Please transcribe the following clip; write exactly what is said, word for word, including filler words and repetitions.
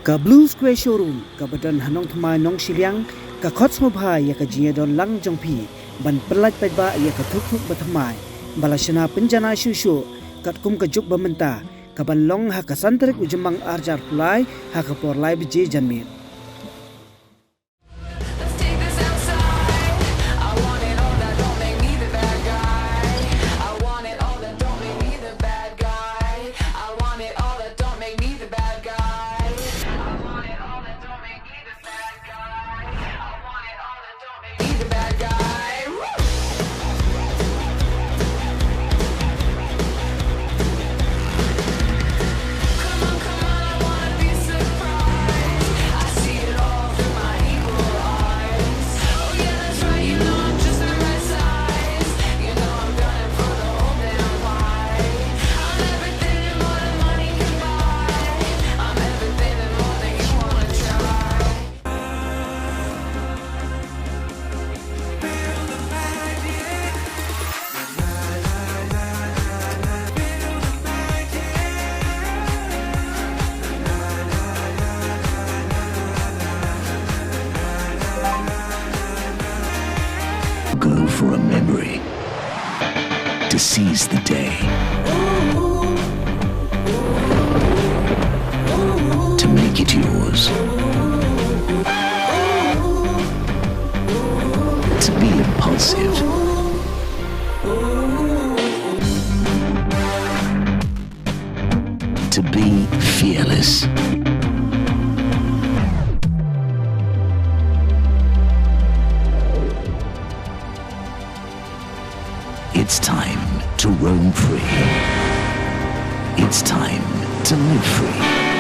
Ka Blue Square Showroom, kaba don ha Nongthymmai Nongshiliang, ka khot sngewbha ïa ka jingïadon lang jong phi ban pyllait paidbah ïa ka thuk thuk ba thymmai ba la shna pynjanai shuh shuh, katkum ka juk ba mynta, kaban long ha ka san tarik u Jymmang ar hajar arphew lai, ha ka por lai baje janmiet. Go for a memory. To seize the day. To make it yours. To be impulsive. To be fearless. It's time to roam free. It's time to live free.